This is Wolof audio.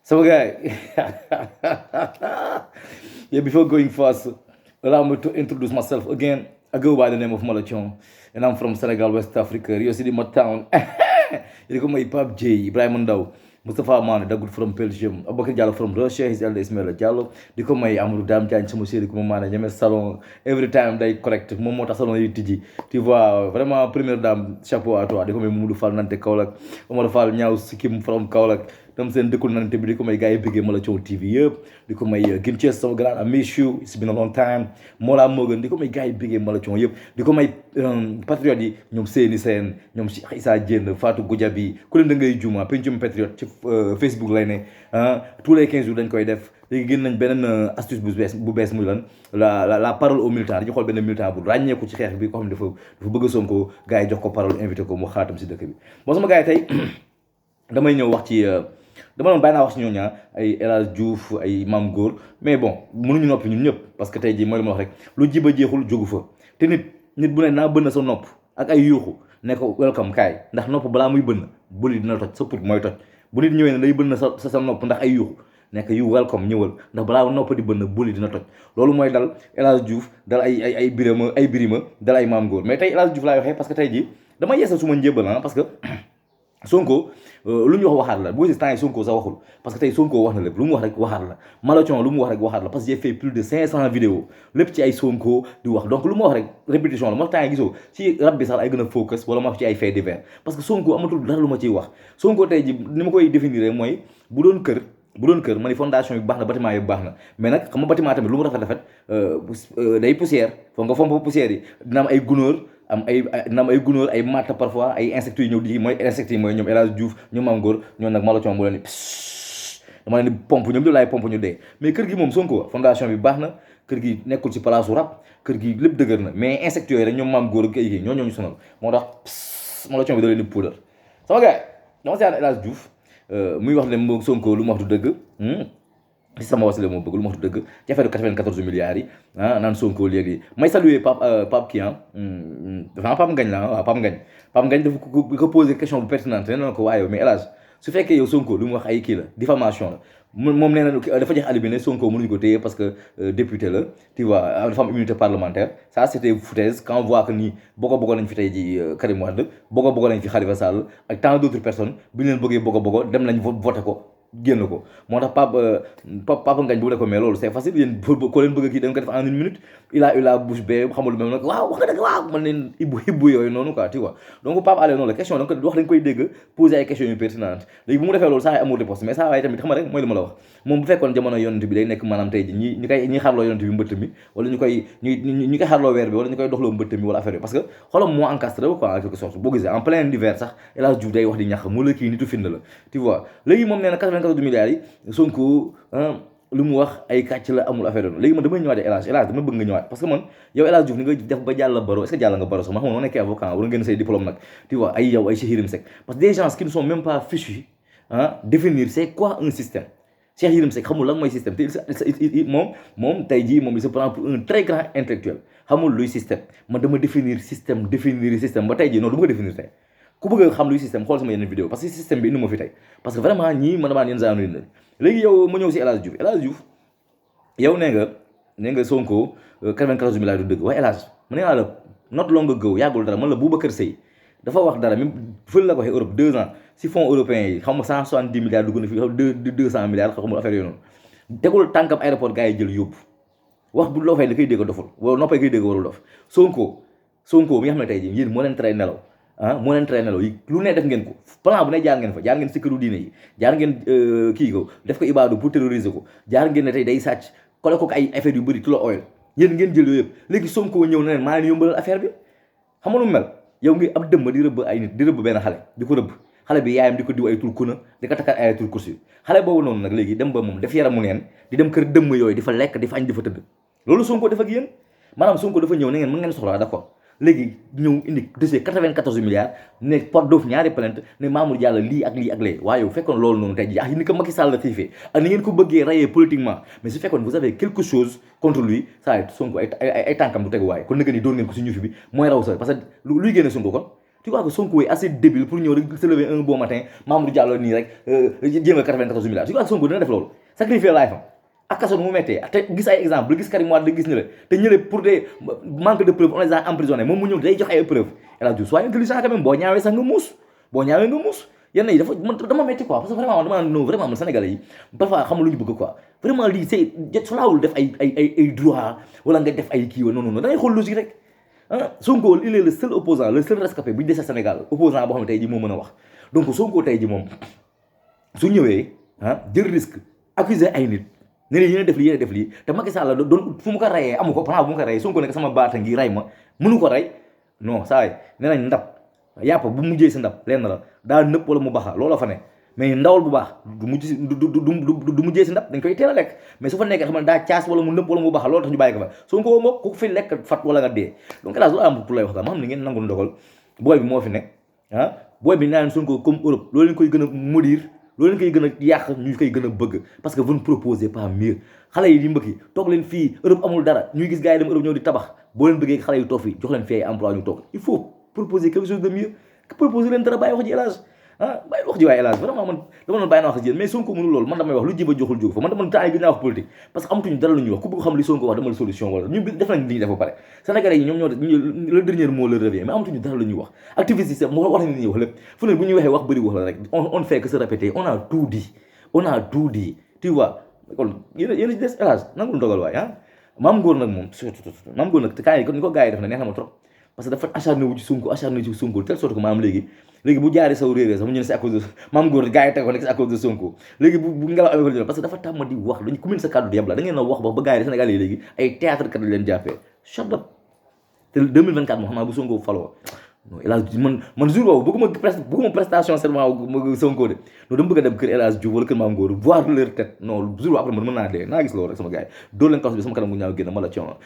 So, guy, yeah, before going fast, allow me to introduce myself again. I go by the name of Malachon, and I'm from Senegal, West Africa, Rio City, my town. You go my Pap J, Ibrahim Ndao, Mustafa Man, Dagoud from Belgium, Abakar Diallo from Russia, his elder Ismail Diallo. Di ko may Amadou Dam Diagne sama chéri ko ma mané ñame salon every time day correct moom moo tax salon yi tijji tu vois vraiment première dame chapeau à toi di ko may Mamadou Fall nante Kaolack Omar Fall ñaaw sikim from Kaolack tam seen dëkkul nante bi di ko may gars yi bëggee Malathion TV yëpp di ko may Gim Thiès sama grand I miss you it's been a long time Mola Morgan di ko may gars yi bëggee Malathion yëpp di ko may patriote yi ñoom Seyni Sène ñoom Cheikh Issa Diène Fatou Goudiaby ku leen da ngay juma pencum patriote ci Facebook lay ne tous les 15 jours dañ koy def léegi génn nañ beneen astuce bu bees muy lan la parole aux militants dañu xool benn militant bu ràññeeku ci xeex bi ko xam ne dafa bëgg a Sonko gars yi jox ko parole invité ko mu xaatam si dëkk bi bon sama gars yi tey damay ñëw wax ci dama doon bàyyi naa wax ci ñooñu ay El Hadj Diouf ay Mame Gor mais bon mënuñu noppi ñun ñëpp parce que tey jii mooy li ma wax rek lu jiba jeexul jógu fa te nit bu ne naa bënn sa nopp ak ay yuuxu ne ko welcome kaay ndax nopp balaa muy bënn buli dina toj sa put mooy toj bu nit ñëwee ne day bënn sa nopp ndax ay yuuxu nekk yu welcome ñëwal ndax balaa nopp di bënn buli dina toj loolu mooy dal El Hadj Diouf dal ay Birima dal ay Mame Gor mais tey El Hadj Diouf laay waxee parce que tey jii dama yeesal suma njébal parce que Sonko lu ñu wax waxaat la boo gis temps yi Sonko sax waxul parce que tey Sonko wax na lépp lu mu wax rek waxaat la Malathion lu mu wax rek waxaat la parce que j'ai fait plus de 500 vidéos lépp ci ay Sonko di wax donc lu ma wax rek répétition la moo tax temps yi gisoo ci rab bi sax ay gën a focus wala ma wax ci ay faits divers parce que Sonko amatul dara lu ma ciy wax Sonko tey ji ni ma koy définir mooy bu doon kër ma ni fondation bi baax na bâtiment yi baax na mais nag xam nga bâtiment tamit lu mu rafet day poussière foog nga fomp poussière yi dina am ay gunóor ay gunóor ay matta parfois ay insectes yu ñëw di mooy insectes yi mooy ñoom El Hadj Diouf ñoom Mame Gor ñoom nag Malathion mu leen ni dama leen di pompe ñoom laay pompe ñu dee mais kër gi moom Sonko fondation bi baax na kër gi nekkul ci place u rab kër gi lépp dëgër na mais insectes yooyu rek ñoom Mame Gor ak ay ñoo ñu sonal moo tax Malathion bi da leen di puudar sama gars dama seetaan El Hadj Diouf muy wax ne Sonko lu mu wax du dëgg si sama wasile moo bëgg lu ma wax dëgg ci affaire 94 milliards yi naan Sonko léegi may saluer Pape kii dafa Pape Ngagne la waaw Pape Ngagne dafa ko posé question bu pertinente nee na ko waaye mais El Hadj su fekkee yow Sonko lu mu wax ay kii la diffamation la moom nee na dafa jeex alibi ne Sonko mënuñu ko téye parce que député la tu vois dafa am immunité parlementaire ça c'était foutaise quand on voit que nii bogo nañ fi tey ji Karim Wade bogo nañ fi Khalifa Sall ak tant d'autres personnes bu ñu leen bëggee bogo dem nañ voté ko génn ko moo tax Pape Ngagne bu ne ko mais loolu c'est facile yéen ko leen bëgg kii da nga ko def en une minute il a eu la bouche bée xamul lu mel nag waaw wax nga dëgg waaw man leen ibbu yooyu noonu quoi tu vois donc Pape Alé noonu la question da nga ko wax dañ koy dégg poser ay questions yu pertinentes léegi bu mu defee loolu saa ay amour de poste mais saa waaye tamit xam nga rek mooy li ma la wax moom bu fekkoon jamono yonent bi day nekk maanaam tey ji ñi xarloo yonent bi mbëtt mi wala ñu koy xarloo weer bi wala ñu koy doxloo mbëtt mi wala affaire bi parce que xolam moo encastré quoi en quelque sorte boo gisee en plein hiver sax El Hadj Diouf day wax di ñax mu la kii nitu finde la tu vois léegi moom nee na 94 milliards yi Sonko lu mu wax ay kàcc la amul affaire yoonu léegi man damay ñëwaat El Hadj dama bëgg nga ñëwaat parce que man yow El Hadj Diouf ni nga def ba jàll baro est-ce que jàll nga baro sax ma xam noo nekkee avocat war nga génn say diplôme nag tu vois ay yow ay Cheikh Yérim Seck parce que des gens qui ne sont même pas fichus définir c'est quoi un système Cheikh Yérim Seck xamul lan mooy système te moom tey jii moom il se prend pour un très grand intellectuel xamul luy système man dama définir système ba tey jii noonu du ma ko définir tey ku bëgg a xam luy système xool sama yenn vidéo parce que système bi indi ma fi tey parce que vraiment ñii man damaa yenn saa yu léegi yow ma ñëw si El Hadj Diouf yow nee nga Sonko 94 milliards du dëgg waaye El Hadj mu nee naa la not long ago yàggul dara man la Boubacar Seye dafa wax dara même fële la ko waxee Europe 2 ans si fonds européens yi xam nga 170 milliards dugg na fi 200 milliards xamul affaire yooyu noonu tegul tànkam aéroport gars yi jël yóbbu wax bu loo fay da koy dégg doful wala noppay koy dégg warul dof Sonko mi nga xam ne tey jii yéen moo leen tere nelaw moo leen tere nelaw yi lu ne def ngeen ko plan bu ne jaar ngeen fa jaar ngeen si këru diine yi jaar ngeen kii ko def ko ibaadu pour terroriser ko jaar ngeen ne tey day sàcc kole ko ay affaire yu bëri kilo oil yéen ngeen jël yooyu yëpp léegi Sonko ñëw na leen maa leen yombalal affaire bi xam nga nu mel yow ngi ab dëmb di rëbb ay nit di rëbb benn xale di ko rëbb xale bi yaayam di ko diw ay tur kuna di ko takkat ay tur kursi xale boobu noonu nag léegi dem ba moom def yaramu neen di dem kër dëmb yooyu di fa lekk di fa añ di fa tëdd loolu Sonko def ak yéen maanaam Sonko dafa ñëw na ngeen mën ngeen soxlaa d'accord léegi ñëw indi dossier 94 milliards ne porte d'offre ñaari plainte ne Mamour Diallo lii ak lee waaye yow fekkoon loolu noonu tey ji ak ni ko Macky Sall la xiifee ak ni ngeen ko bëggee rayé politiquement mais su fekkoon vous avez quelque chose contre lui saa Sonko ay tànkam du tegu waaye kon nëgë ni doon ngeen ko si ñuufi bi mooy raw sa parce que luy génne Sonko kon tu crois que Sonko est assez débile pour ñëw rek se lever un bon matin Mamour Diallo nii rek jéem a 94 milliards tu crois que Sonko dina def loolu sacrifier life am ak kaso nu mu méttee te gis ay exemple gis Karim Wade gis ñële te ñële pour des manque de preuves on les a emprisonnés moom mu ñëw day jox ay preuves El Hadj Diouf sois intelligent quand même boo ñaawee sax nga muus boo ñaawee nga muus yenn yi dafa man dama métti quoi parce que vraiment dama non vraiment man Sénégalais yi parfois xam lu ñu bëgg quoi vraiment lii c'est solaawul def ay droit wala nga def ay kii wa non non da ngay xool logique rek ah Sonko il est le seul opposant le seul rescapé bu ñu desee Sénégal opposant boo xam ne tey ji moo mën a wax donc Sonko tey ji moom su ñëwee jël risque accuser ay nit ne leen yéen def lii yéen def lii te Macky Sall doon fu mu ko rayee amu ko plan bu mu ko rayee Sonko nekk sama baata ngi ray ma mënu ko rey non saa yi nee nañ ndab yàpp bu mujjee si ndab lenn la daa nëpp wala mu baxa looloo fa ne mais ndawal bu baax du mujj si du mujjee si ndab dañ koy teel a lekk mais su fa nekkee xam ne daa caas wala mu nëpp wala mu baxa loolu tax ñu bàyyi ko fa Sonko moom ku fi lekk fat wala nga dee donc hélas loolu am pour lay wax daal ma xam ne ngeen nangul ndogal booy bi moo fi nekk booy bi naan Sonko comme Europe loolu leen koy gën a maudire loolu leen koy gën a yàq ñu koy gën a bëgg parce que vous ne proposez pas mieux xale yi di mbëkki toog leen fii Europe amul dara ñuy gis gars yi dem Europe ñëw di tabax boo leen bëggee xale yu toog fii jox leen fii ay emploi ñu toog il faut proposer quelque chose de mieux que proposer leen dara bàyyi wax ji élage bàyyi wax ji waaye élage vraiment man dama doon bàyyi naa wax ji mais Sonko mënul loolu man damay wax lu jiba joxul jóg fa man dama temps yi gën naa wax politique parce que amatuñu dara lu ñuy wax ku bëgg xam li Sonko wax dama la solution wala ñun def nañ li ñuy def ba pare Sénégalais yi ñoom ñoo le dernier mot leur revient mais amatuñu dara lu ñuy wax activiste yi sax moo wax nañ li ñuy wax lépp fu ne bu ñuy waxee wax bëri wax la rek on ne fait que se répéter on a tout dit tu vois kon yéen ci des élage nangul ndogal waay Mame Ngor nag moom Mame Ngor nag te kaay ni ko gars yi def na neex na ma trop parce que dafa acharné wu ci Sonko acharné ci Sonko telle sorte que maanaam léegi bu jaaree saw réeré sax mu ñu ne c'est à cause de Mame Ngor gars yi teg ko nekk c'est à cause de Sonko léegi bu ngelaw amee ko parce que dafa tàmm di wax dañu ku mel sa kàddu di yeb la da ngeen a wax ba gars yi Sénégal yi léegi ay théâtre kat leen jàppee shut up te 2024 moo xam naa bu Sonko faloo non El Hadj man jour boobu bëgguma prestation serment Sonko de non dama bëgg a dem kër El Hadj Diouf wala kër Mame Ngor voir leur tête non jour boobu après man mën naa dee naa gis loolu rek sama gars yi doo leen kaw bi sama kanam gu ñaaw génn ma la coono